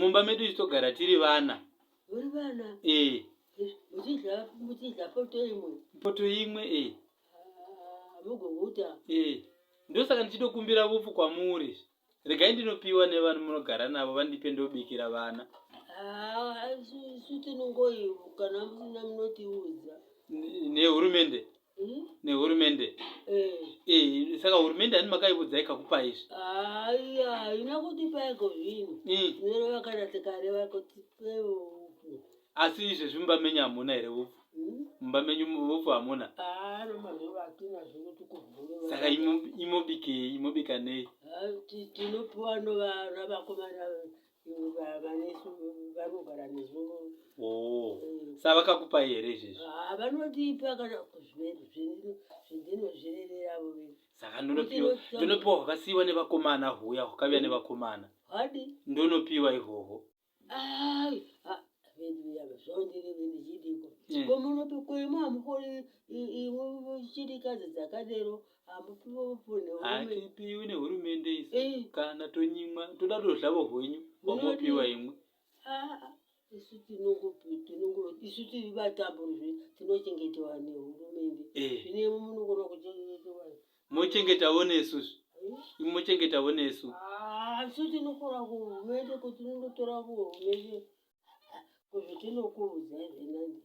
Mumba medu isu togara tiri vana. Muri vana? Eh. Muchidya muchidya poto imwe. Poto imwe eh. Ah, mugoguta. Eh. Ndosaka ndichitokumbira vupfu kwamuri. Regai ndinopiwa nevanhu munogara navo vandipe ndobikira vana. Ah, isu tinongoi kana musina munotiudza. Nehurumende. Hmm? Nehurumende. Eh. Eh, saka hurumende ani makaivudza ikakupa izvi? Haiya, haina kutipa iko zvino. Tinoreva kana tikareva kuti upfu. Asi izvezvi mumba menyu hamuna here upfu? Hmm? Mumba menyu upfu hamuna? Ah, no mazuva atina zvekuti kuvhura. Saka imobikei, imobika nei? Tinopiwa novana vakomana vanesu vanogara nesu. Oh. Saka vakakupai here izvezvi? Ah, vanotipa kana zvindinozvirerera vo vega. Saka ndonopiwa ndonopiwa hwakasiiwa nevakomana huya hwakauya nevakomana. Hadi. Ndonopiwa ihwohwo. Ai, ko munopi kwemu hamukoni chirikadzi dzakadero hatipiwi nehurumende isu eh. kana tonyimwa toda todlavo hwenyu wamopiwa imwe ah, isu tinongo isu tiri vatamburizve tinochengetewa nehurumende eh. zvino imwe munogona kuchengetewa Mochengetavo nesu imi mochengetavo nesu. Ah, isu tinokora kuhurumende kuti tinotora kuhurumende kuzvitinokuudzai zvenandi.